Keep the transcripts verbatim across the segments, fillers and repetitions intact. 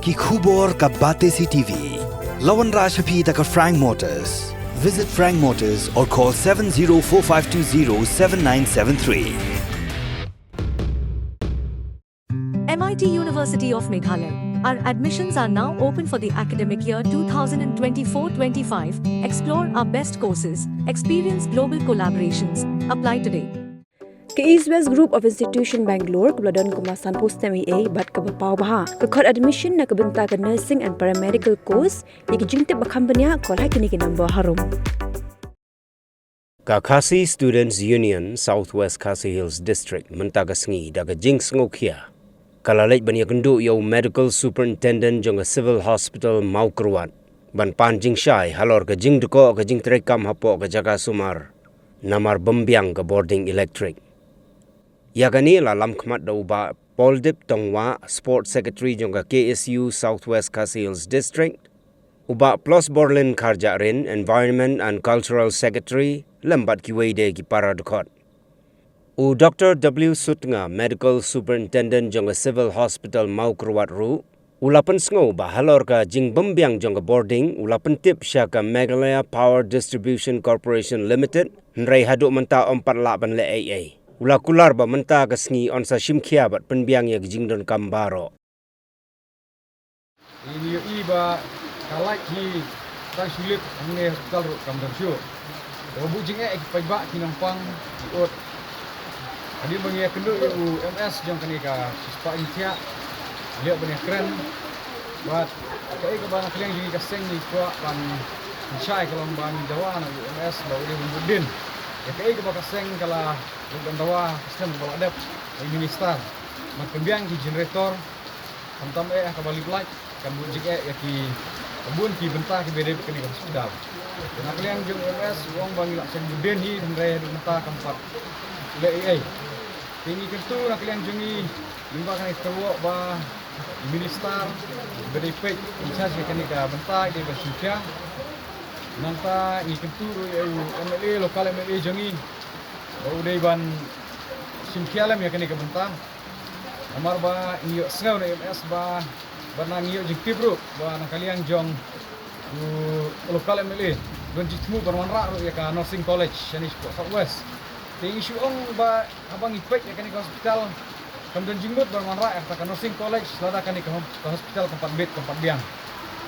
Ki khubor ka Batesi T V. La wanrah sha phi da ka Frank Motors. Visit Frank Motors or call seven zero four five two zero seven nine seven three. M I T University of Meghalaya. Our admissions are now open for the academic year two thousand twenty-four twenty-five. Explore our best courses, experience global collaborations. Apply today. Ka East West Group of Institution Bangalore kaba la don kumba sanphew snem eiei bad kaba paw bha ka khot admission na ka bynta ka nursing and paramedical course. Ïa ki jingtip ba kham bniah, call ha kine ki number harum. Ka Khasi Students Union South West Khasi Hills District mynta ka sngi da ka jingsngewkhia ka la leit ban ïakynduh ïa u Medical Superintendent jong ka Civil Hospital Mawkyrwat ban pan jingshai halor ka jingdkoh ka jingtreikam hapoh ka jaka sumar namar bym biang ka bording elektrik. Ïa kane la lamkhmat da u Bah Pauldip Tongwah, Sports Secretary jong ka K S U South West Khasi Hills District, u Bah Plos Borlin Kharjahrin, Environment and Cultural Secretary, lem bad kiwei de ki para dkhot. U Doktor W Sutnga, Medical Superintendent jong ka Civil Hospital Mawkyrwat ruh, u la pynsngew ba halor ka jingbym biang jong ka bording, u la pyntip sha ka Meghalaya Power Distribution Corporation Limited, hynrei haduh mynta ym pat lah ban leh ei ei. U la kular ba mynta ka sngi yn sa shimkhia bad pynbiang ïa ka jingdonkam baroh. Ngi ïohi ba ka lait hi tang shu lip hangne, hospital ruh kam don shuh. Kaba buh jingeh ïa ki paidbah ki nongpang ki ud. Hadien ba ngi ïakynduh ïa u M S jong kane ka shispah jingthiah, ïa ban ïakren bad kaei kaba na ka liang jong ngi ka seng ngi kwah ban pynshai ka long ba ngin dawa na u M S ba u dei ban bud dien ïa kaei kaba ka seng ka la leit ban dawa ha ka snem kaba la dep ïa u minister ban pynbiang ki generator. Khamtam eh ha kaba lip lait, kan buh jingeh ïa ki bun ki bynta kiba dei bad kane ka hospital. Te na ka liang jong u M S u ong ba ngi lah seng bud dien hi, hynrei haduh mynta kam pat leh ei ei. Te ngi kyntu na ka liang jong ngi, lyngba kane ka kyrwoh ba u minister ba dei peit in charge ïa kane ka bynta i dei ban shimkhia. Nangta ngi kyntu ruh ïa u M L A, local M L A jong ngi, ba u dei ban shimkhia lem ïa kane ka bynta. Namar ba ngi ïohsngew na u M S ba, bad na ngi ïoh jingtip ruh ba na ka liang jong u local M L A don jingthmu ban wanrah ruh ïa ka nursing college shane shapoh South West. Te ngi shu ong ba haba ngi peit ïa kane ka hospital, kam don jingmut ban wanrah ïa kata ka nursing college lada kane ka hom-, ka hospital kam pat bit, kam pat biang.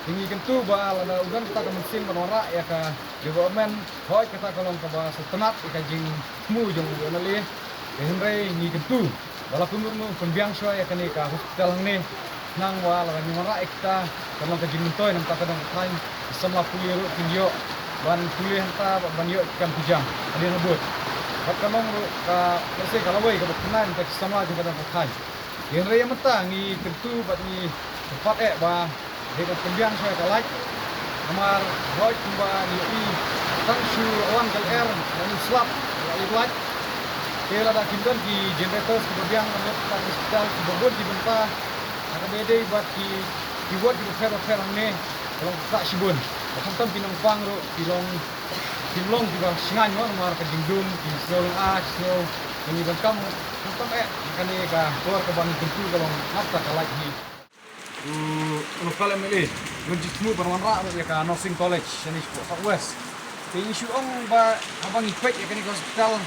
Te ngi kyntu ba lada u don kata ka mynsiem ban wanrah ïa ka development, hooid kata ka long kaba sngewtynnat ïa ka jingthmu jong u M L A. Te hynrei ngi kyntu ba la kumno kumno pynbiang shuwa ïa kane ka hospital hangne. Khnang ba lada ngin wanrah ïa kita, kan long ka jingmyntoi na ka bynta ka dong ka thaiñ, ki samla pule ruh kin ïoh ban pule hangta bad ban ïoh ki kam ki jam hadien habud. Bad kan long ruh ka, lehse ka lawei kaba khynnai na ka bynta ki samla jong ka dong ka thaiñ. Hynrei ïa mynta ngi kyntu bad ngi kyrpad eh ba dei ban pynbiang shuwa ïa ka lait. Namar hooid kumba ngi ïohi tang shu wan ka lyer, la ïoh slap, la ïoh lait. Te lada kim don ki generators kiba biang, la ïoh ka hospital kiba bun ki bynta, ha kaba dei bad ki, ki ward kiba pher bapher hangne, ka long ka ktah shibun. Bad khamtam ki nongpang ruh ki long, kim long kiba shngaiñ mo, namar ka jingdum, ki sngew lynga, ki sngew, ki ngi donkam, khamtam eh, kane ka por kaba ngi kyntu ka long na ka bynta ka lait hi. U local M L A don jingthmu ban wanrah ruh ïa ka nursing college shane shapoh South West. Te ngi shu ong ba haba ngi peit ïa kane ka hospital,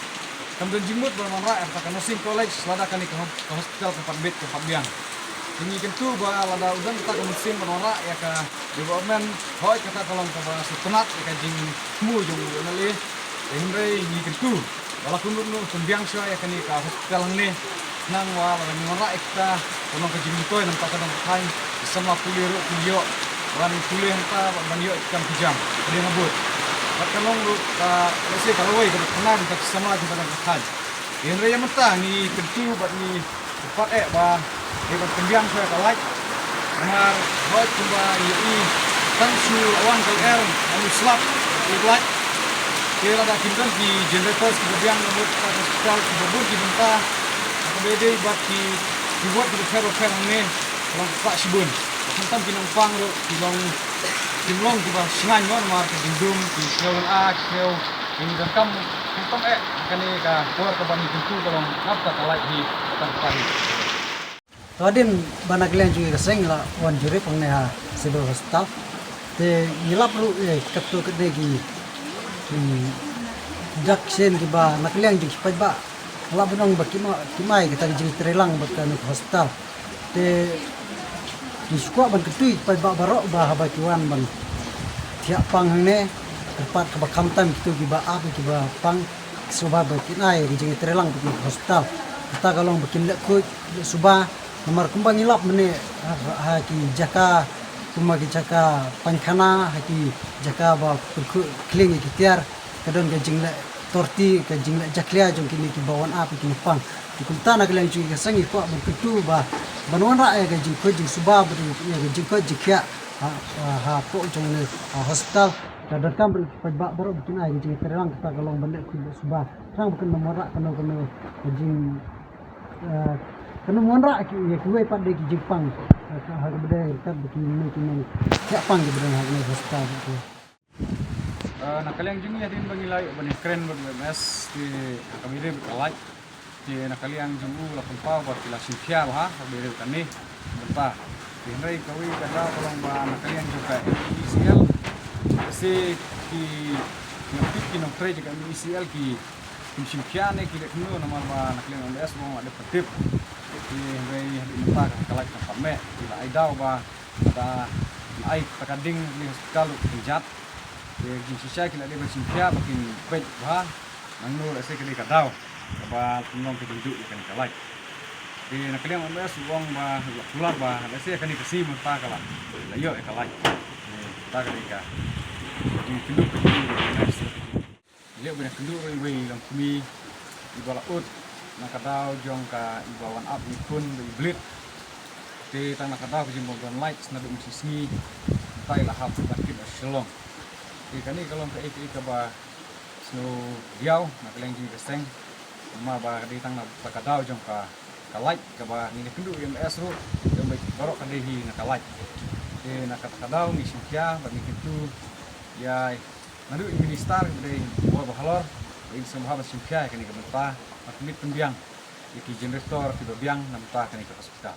kam don jingmut ban wanrah ïa kata ka nursing college lada kane ka hos-, ka hospital kam pat bit, kam pat biang. Te ngi kyntu ba lada u don kata ka mynsiem ban wanrah ïa ka development, hooid kata ka long kaba sngewtynnat ïa ka jingthmu jong u M L A. Te hynrei ngi kyntu ba la kumno kumno pynbiang shuwa ïa kane ka hospital hangne. Khnang ba lada ngin wanrah ïa kita, kan long ka jingmyntoi na ka bynta ka dong ka thaiñ, ki samla pule ruh kin ïoh ban pule hangta bad ban ïoh ki kam ki jam hadien habud. Bad kan long ruh ka, lehse ka lawei kaba khynnai na ka bynta ki samla jong ka dong ka thaiñ. Hynrei ïa mynta ngi kyntu bad ngi kyrpad eh ba dei ban pynbiang shuwa ïa ka lait. Namar hooid kumba ngi ïohi tang shu wan ka lyer, la ïoh slap, la ïoh lait. Te lada kim don ki generators kiba biang, la mut ka hospital kiba bun ki bynta, ha kaba dei bad ki, ki ward kiba pher bapher hangne, ka long ka ktah shibun. Bad khamtam ki nongpang ruh ki long, kim long kiba shngaiñ mo, namar ka jingdum, ki sngew lynga, ki sngew, ki ngi donkam, khamtam eh, kane ka por kaba ngi kyntu ka long na ka bynta ka lait hi, ka bynta ka lait hi. To hadien ba na ka liang jong ngi ka seng la wan jurip hangne ha Civil Hospital. Te ngi lap ruh ïa katto katne ki, ki dak shen kiba na ka liang jong ki paidbah la ban ong ba kim ai, kim ai kata ka jingtreilang bad kane ka hospital. Te ngi shu kwah ban kyntu ïa ki paidbah baroh ba haba ki wan ban thiah pang hangne, kyrpad kaba khamtam kito kiba ap, kiba pang, sngewbha ba kin ai ka jingtreilang bad kane ka hospital. Kata ka long ba kin leh khuid leh suba. Namar kumba ngi lap mynne ha, ha ki jaka, kumba ki jaka paikhana, ha ki jaka ba pyrkhu khlieng ïa ki tiar, ka don ka jingleh torti, ka jingleh jakhlia jong kine kiba wan ap ïa kine pang. Te kumta na ka liang jong ngi ka seng ngi kwah ban kyntu ba ban wanrah ïa ka jingkhuid jingsuba bad ïa ka jingkoit jingkhiah ha, ha, hapoh jong kane, ha, hospital. Ka donkam ruh ki paidbah baroh ba kin ai ka jingtreilang, kata ka long ban leh khuid leh suba. Tang ba kan ym wanrah kano kano ka jing, eh, kan ym wanrah ki, ïa kiwei pat de ki jingpang, eh, ha kaba dei ryngkat bad kine ki nongthiah pang kiba don ha kane ka hospital. Eh, na ka liang jong ngi hadien ba ngi la ïoh ban ïakren bad u M S, te ha kaba ïadei bad ka light, te na ka liang jong u la pynpaw ba ki la shim khia bha ha kaba ïadei bad kane ka bynta. Te hynrei kawei ka daw ka long ba na ka liang jong ka M E C L, se ki nongtip, ki nongtrei jong ka M E C L ki, kim shim khia ne ki leh kumno, namar ba na ka liang M S u ong la dep pyntip. Te hynrei hadien mynta ka light kam pat meh, ki la ai daw ba lada ki ai kata ka ding, ka ding hospital ruh ka kynjat. Te jingshisha ki la dei ban shim khia ba kin peit bha nangno lehse ka dei ka daw kaba pynlong ka jingduh ïa kane ka light. Te na ka liang M S u ong ba la kular ba lehse kane ka sngi mynta ka la, la ïoh ïa ka light. Te kata ka dei ka jingkynduh ka jingkynduh. Ngi leh ban ïakynduh ruh iwei i longkmie iba la ud na ka daw jong ka, iba wan ap ïa i khun bad i blied. Te tang na ka daw ka jingbym don light naduh mynshisngi, mynta i la hap ban kit noh sha Shillong. Te kane ka long kaei kaei kaba sngewdiaw na ka liang jong ngi ka seng. Namar ba ka dei tang na kata ka daw jong ka, ka light kaba ngi ïakynduh ïa M S ruh, ïa ba baroh ka dei hi na ka light. Te na kata ka daw ngi shim khia bad ngi kyntu ïa naduh i minister ba dei bor ba halor, ba in sngewbha ban shim khia ïa kane ka bynta, ban pynmih pynbiang ïa ki generator kiba biang na bynta kane ka hospital.